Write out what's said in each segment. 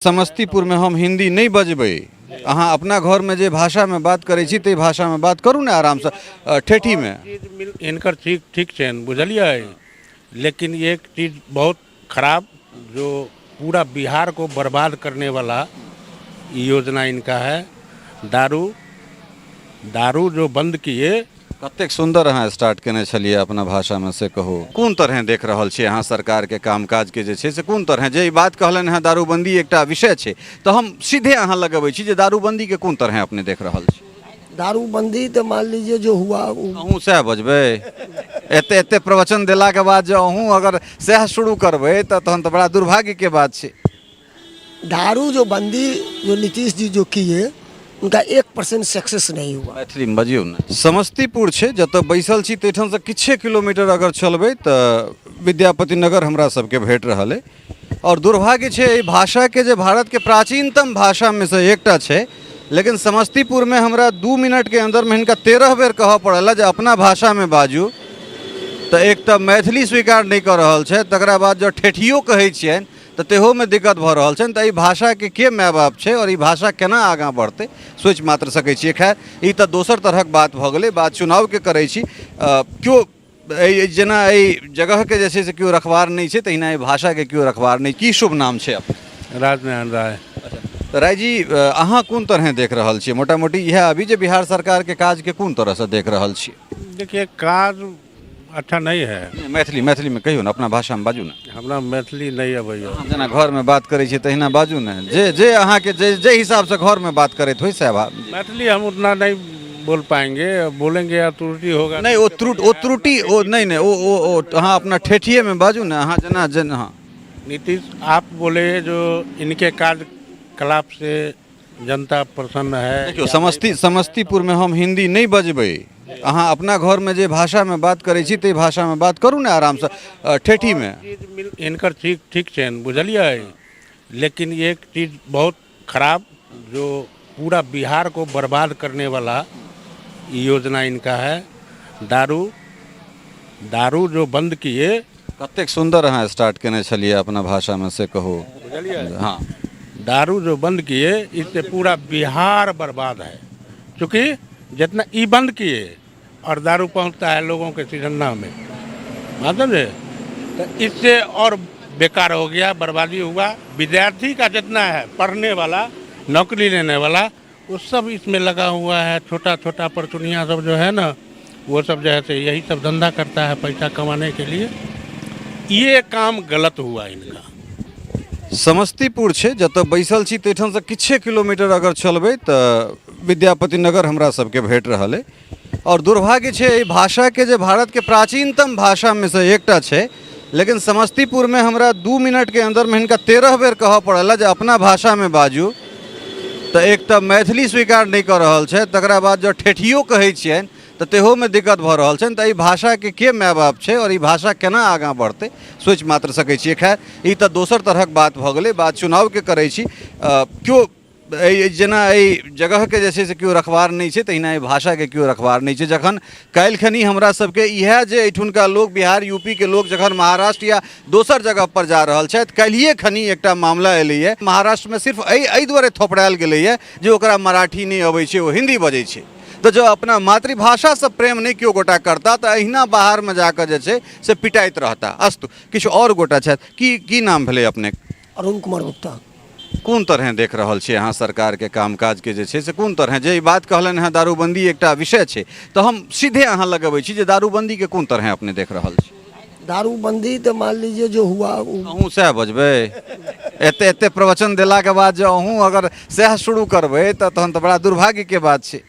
समस्तीपुरमे हम हिन्दी नहि बजबै। अहाँ अपना घरमे जे भाषामे बात करै छी ताहि भाषामे बात करू ने आरामसँ, ठेठीमे। हिनकर ठीक ठीक छनि, बुझलियै? लेकिन एक चीज बहुत खराब, जो पूरा बिहार को बर्बाद करने वाला योजना इनका है, दारू दारू जो बंद किए। कतेक सुन्दर अहाँ स्टार्ट केने छलियै अपना भाषामे, से कहू, कोन तरहें देख रहल छियै अहाँ सरकारके कामकाजके जे छै से कोन तरहें? जे ई बात कहलनि हेँ, दारूबन्दी एकटा विषय छै, तऽ हम सीधे अहाँ लग अबै छी जे दारूबन्दीके कोन तरहें अपने देख रहल छी? दारूबंदी तो मान लीजिए जो हुआ वो अहूँ सएह बजबै? एते एते प्रवचन देलाके बाद जे अहूँ अगर सएह शुरू करबै तऽ तहन तऽ बड़ा दुर्भाग्यके बात छै। दारू जो बंदी जो नीतीश जी जो किए, उनका 1% सक्सेस नहीं हुआ। मैथिलीमे बजियौ ने। समस्तीपुर छै, जतऽ बैसल छी ताहिठामसँ किछे किलोमीटर अगर चलबै तऽ विद्यापति नगर हमरा सबके भेट रहल अइ। आओर दुर्भाग्य छै एहि भाषाके जे भारतके प्राचीनतम भाषामे सँ एकटा छै, लेकिन समस्तीपुरमे हमरा 2 मिनटके अन्दरमे हिनका 13 बेर कहऽ पड़ल जे अपना भाषामे बाजू, तऽ एक तऽ मैथिली स्वीकार नहि कऽ रहल छथि, तकरा बाद जँ ठेठियो कहै छियनि तऽ ताहूमे दिक्कत भऽ रहल छनि। तऽ एहि भाषाके के माय बाप छै आओर ई भाषा केना आगाँ बढ़तै, सोचि मात्र सकै छियै। खैर, ई तऽ दोसर तरहक बात भऽ गेलै। बात चुनावके करै छी। केओ एहि जेना एहि जगहके जे छै से केओ रखवार नहि छै, तहिना एहि भाषाके केओ रखवार नहि। की शुभ नाम छै अपने? राजनारायण राय। तऽ रायजी, अहाँ कोन तरहें देख रहल छियै मोटा मोटी इएह अभी जे बिहार सरकारके काजके कोन तरहसँ देख रहल छियै? देखिए, काज अच्छा नहीं है। मैथिली, मैथिलीमे कहियौ ने, अपना भाषामे बाजू ने। हमरा मैथिली नहीं अबैया। अहाँ जेना घरमे बात करै छियै तहिना बाजू ने, जे जे अहाँके जे जे हिसाबसँ घरमे बात करैत होइ सएह मैथिली हम उतना नहीं बोल पाएंगे, बोलेंगे या त्रुटि होगा। नहि, ओ त्रुटि, ओ त्रुटि, ओ नहि नहि, ओ ओ ओ अहाँ अपना ठेठिएमे बाजू ने, अहाँ जेना जेना, हँ। नीतीश आप बोले जो इनके कार्यकलाप से जनता प्रसन्न है। देखियौ, समस्तीपुरमे हम हिन्दी नहि बजबै। अहाँ अपना घरमे जे भाषामे बात करै छी ताहि भाषामे बात करू ने आरामसँ, ठेठीमे। हिनकर ठीक ठीक छनि, बुझलियै? लेकिन एक चीज बहुत खराब, जो पूरा बिहार को बर्बाद करने वाला योजना इनका है, दारू दारू जो बंद किए। कतेक सुन्दर अहाँ स्टार्ट केने छलियै अपना भाषामे, से कहू। बुझलियै? हँ। दारू जो बंद किए, इससे पूरा बिहार बर्बाद है, चूँकि जितना ई बंद किए और दारू पहुंचता है लोगों के सीजन्ना में, बात समझे? तो इससे और बेकार हो गया, बर्बादी हुआ। विद्यार्थी का जितना है, पढ़ने वाला, नौकरी लेने वाला, वो सब इसमें लगा हुआ है। छोटा छोटा परचुनिया सब जो है ना, वो सब जो है से यही सब धंधा करता है पैसा कमाने के लिए। ये काम गलत हुआ इनका। समस्तीपुर छै, जतऽ बैसल छी ताहिठामसँ किछे किलोमीटर अगर चलबै तऽ विद्यापति नगर हमरा सबके भेट रहल अइ। आओर दुर्भाग्य छै एहि भाषाके जे भारतके प्राचीनतम भाषामे सँ एकटा छै, लेकिन समस्तीपुरमे हमरा 2 मिनटके अन्दरमे हिनका 13 बेर कहऽ पड़ल जे अपना भाषामे बाजू, तऽ एक तऽ मैथिली स्वीकार नहि कऽ रहल छथि, तकरा बाद जँ ठेठियो कहै छियनि तऽ ताहूमे दिक्कत भऽ रहल छनि। तऽ एहि भाषाके के माय बाप छै आओर ई भाषा केना आगाँ बढ़तै, सोचि मात्र सकै छियै। खैर, ई तऽ दोसर तरहक बात भऽ गेलै। बात चुनावके करै छी। केओ एहि जेना एहि जगहके जे छै से केओ रखवार नहि छै, तहिना एहि भाषाके केओ रखवार नहि छै। जखन काल्हिखनी हमरा सबके इएह जे एहिठुनका लोक, बिहार यूपीके लोक जखन महाराष्ट्र या दोसर जगहपर जा रहल छथि, काल्हिए खनी एकटा मामला एलैए महाराष्ट्रमे, सिर्फ एहि दुआरे थोपड़ायल गेलैए जे ओकरा मराठी नहि अबै छै, ओ हिन्दी बजै छै। तऽ जँ अपना मातृभाषासँ प्रेम नहि केओ गोटा करता तऽ अहिना बाहरमे जाकऽ जे छै से पिटाइत रहता। अस्तु, किछु आओर गोटा छथि। की नाम भेलै अपनेके? अरुण कुमार गुप्ता। कोन तरहें देख रहल छियै अहाँ सरकारके कामकाजके जे छै से कोन तरहें? जे ई बात कहलनि हेँ, दारूबन्दी एकटा विषय छै, तऽ हम सीधे अहाँ लग अबै छी जे दारूबन्दीके कोन तरहें अपने देख रहल छी? दारूबंदी तो मान लीजिए जो हुआ वो अहूँ सएह बजबै? एते एते प्रवचन देलाके बाद जे अहूँ अगर सएह शुरू करबै तऽ तहन तऽ बड़ा दुर्भाग्यके बात छै।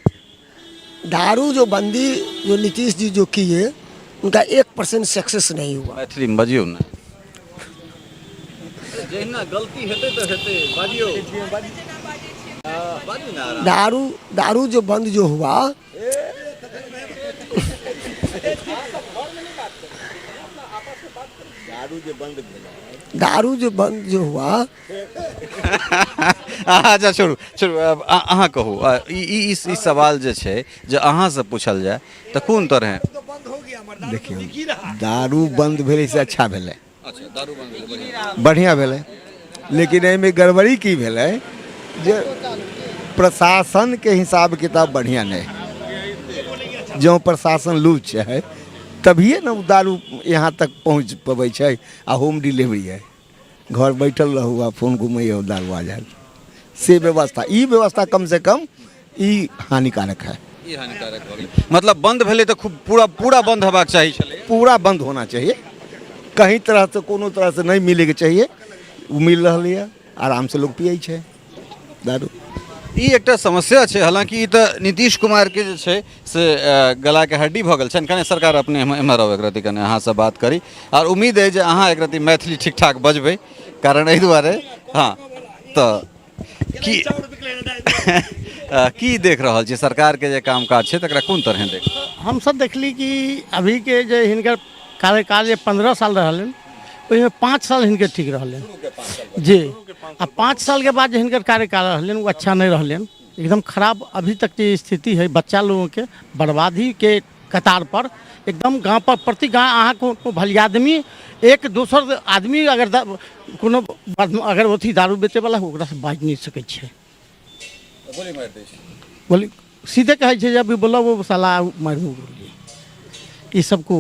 दारू जो बंदी जो नीतीश जी जो किए, उनका 1% सक्सेस नहीं हुआ। मैथिलीमे बजियौ ने। जहिना गलती हेतै तऽ हेतै, बाजियौ, बाजू ने आराम। दारू दारू जो बंद जो हुआ, दारू जो बंद जो हुआ। अच्छा, छोड़ू छोड़ू, आब अहाँ कहू, ई ई ई ई सवाल जे छै जे अहाँसँ पूछल जाय तऽ कोन तरहे? देखियौ, दारू बन्द भेलै से अच्छा भेलै। अच्छा, दारू बंद भेलै, बढ़िआँ। बढ़िआँ भेलै। लेकिन एहिमे गड़बड़ी की भेलै जे प्रशासनके हिसाब किताब बढ़िआँ नहि। जँ प्रशासन लूज छै तभिए ने ओ दारू यहाँ तक पहुँच पबै छै। आ होम डिलीवरी है, घर बैठल रहू आ फोन घुमैयौ, दारू आ जायत। से व्यवस्था, ई व्यवस्था कम से कम ई हानिकारक है। ई हानिकारक भऽ गेलै। मतलब बंद भेलै तऽ खूब पूरा पूरा बंद हेबाक चाही छलै। पूरा बंद होना चाहिए, कहीं तरह से कोनो तरह से नहीं मिलेके चाहिए। ओ मिल रहल यऽ, आरामसँ लोक पियै छै दारू। ई एकटा समस्या छै। हालांकि ई तऽ नीतीश कुमारके जे छै से गलाके हड्डी भऽ गेल छनि। कने सरकार अपने एम्हर आउ, एकरत्ती कने अहाँसँ बात करी, आओर उम्मीद अइ जे अहाँ एकरत्ती मैथिली ठीक ठाक बजबै, कारण एहि दुआरे। हँ, तऽ की की देख रहल छी सरकारके जे कामकाज छै तकरा कोन तरहे देख? हमसब देखली कि अभीके जे हिनकर कार्यकाल जे 15 साल रहलनि, ओहिमे 5 साल हिनकर ठीक रहलनि जी, आ 5 सालके बाद जे हिनकर कार्यकाल रहलनि ओ अच्छा नहि रहलनि, एकदम खराब। अभी तक जे स्थिति है, बच्चा लोगों के बर्बादी के कतार पर एकदम। गाँव पर प्रति गाँव अहाँ को भली आदमी एक दोसर आदमी अगर कोनो अगर अथी दारू बेचैवला ओकरासँ बाजि नहि सकै छै, बोली सीधे कहै छै जे अभी बोलब वो साला मारि गोली। ई सबको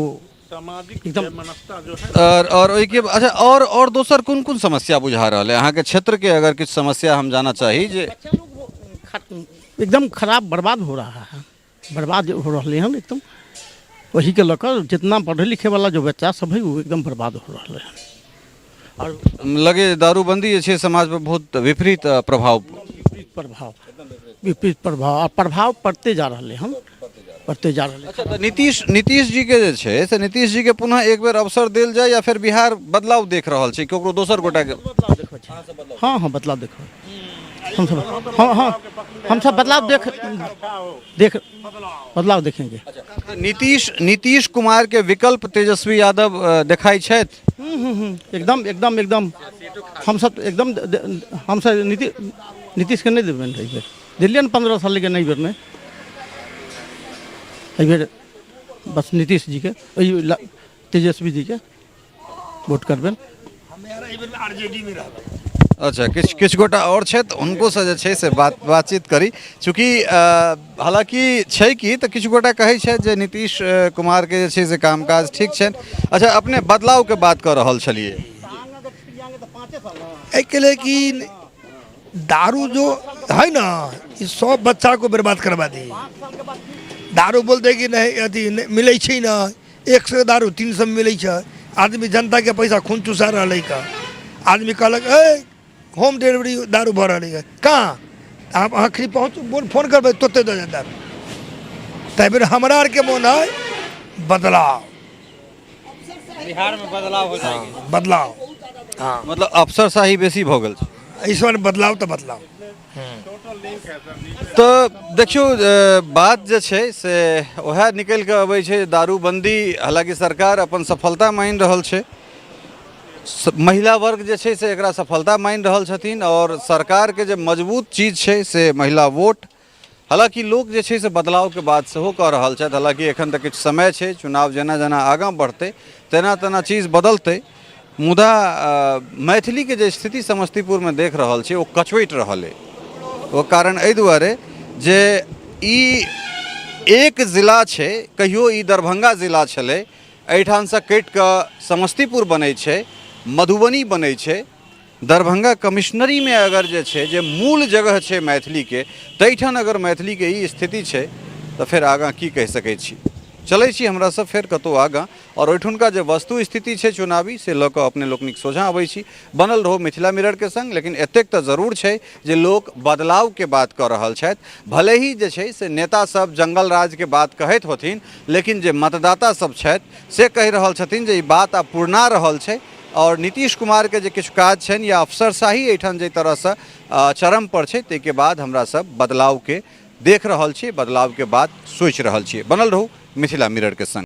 सामाजिक एकदम मनस्ता जो है। और ओहिके अच्छा, और दोसर कोन कोन समस्या बुझा रहल है अहाँके क्षेत्रके? अगर किछु समस्या हम जानऽ चाही जे बच्चा लोग वो एकदम खराब बर्बाद हो रहा है, बर्बाद हो रहा हन एकदम। वही के लऽ जितना पढ़े लिखे वाला जो बच्चा सब है वो एकदम बर्बाद हो रहा है। और लगे दारूबंदी जे छै समाज पर बहुत विपरीत प्रभाव, विपरीत प्रभाव, विपरीत प्रभाव आ प्रभाव पड़ते जा रहा हन, पड़ते जा रहा। अच्छा, तऽ नीतीश जी के जे छै से नीतीश जी के पुनः एक बेर अवसर देल जाय या फिर बिहार बदलाव देख रहल छै, ककरो दोसर गोटा के? बदलाव देखै छै। हाँ हाँ, बदलाव देखो हमसब। हाँ हाँ, हमसब बदलाव देख देख बदलाव देखेंगे। नीतीश कुमार के विकल्प तेजस्वी यादव देखाइ छथि? एकदम एकदम एकदम, हमसब एकदम हमसब नीतीश के नहि देबनि एहि बेर। देलियै ने 15 साल, लेकिन एहि बेर नहि, एहि बेर बस नीतीश जी के, एहि तेजस्वी जी के वोट करबनि। अच्छा, किछु किछु गोटा आओर छथि, हुनकोसँ जे छै से बातचीत करी। चूँकि हालाँकि छै कि तऽ किछु गोटा कहै छथि जे नीतीश कुमारके जे छै से कामकाज ठीक छनि। अच्छा, अपने बदलावके बात कऽ रहल छलियै। एहिके लिए कि दारू जो है ना, ई सब बच्चा को बर्बाद करवा दी। दारू बोलते कि नहीं, अथी मिलै छै ना, 100 दारू 300 मिलै छै। आदमी जनता के पैसा खून चुसा रहलै का। आदमी कहलक ए होम डिलीवरी दारू भऽ रहलै है, कहाँ आप आखिरी पहुँच बोल फोन करबै तोते दऽ जायत दारू। ताहि बेर हमरा आरके मोन है बदलाव, बिहार में बदलाव हो जाएगी। बदलाव, हाँ। मतलब अफसरशाही बेसी भऽ गेल छै। इस बार बदलाव तऽ बदलाव। तऽ देखियौ, बात जे छै से उएह निकलि कऽ अबै छै। दारूबंदी हालाँकि सरकार अपन सफलता मानि रहल छै, महिला वर्ग जे छै से एकरा सफलता मानि रहल छथिन, आओर सरकारके जे मजबूत चीज छै से महिला वोट। हालाँकि लोक जे छै से बदलावके बात सेहो कऽ रहल छथि। हालाँकि एखन तऽ किछु समय छै, चुनाव जेना जेना आगाँ बढ़तै तेना तेना चीज बदलतै। मुदा मैथिलीके जे स्थिति समस्तीपुरमे देख रहल छी ओ कचोटि रहल अइ। ओ कारण एहि दुआरे जे ई एक जिला छै, कहियो ई दरभंगा जिला छलै, एहिठामसँ कटि कऽ समस्तीपुर बनै छै, मधुबनी बनै छै। दरभंगा कमिश्नरीमे अगर जे छै जे मूल जगह छै मैथिलीके, ताहिठाम अगर मैथिलीके ई स्थिति छै तऽ फेर आगाँ की कहि सकै छी? चलै छी हमरा सब फेर कतहु आगाँ, आओर ओहिठुनका जे वस्तु स्थिति छै चुनावी से लऽ कऽ अपने लोकनिक सोझाँ अबै छी। बनल रहू मिथिला मिररके संग। लेकिन एतेक तऽ जरूर छै जे लोक बदलावके बात कऽ रहल छथि। भले ही जे छै से नेता सब जंगल राजके बात कहैत होथिन, लेकिन जे मतदाता सब छथि से कहि रहल छथिन जे ई बात आब पुरना रहल छै, आओर नीतीश कुमारके जे किछु काज छनि या अफसरशाही एहिठाम जाहि तरहसँ चरम पर छै, ताहिके बाद हमरा सब बदलावके देख रहल छी, बदलावके बात सोचि रहल छी। बनल रहू मिथिला मिररके संग।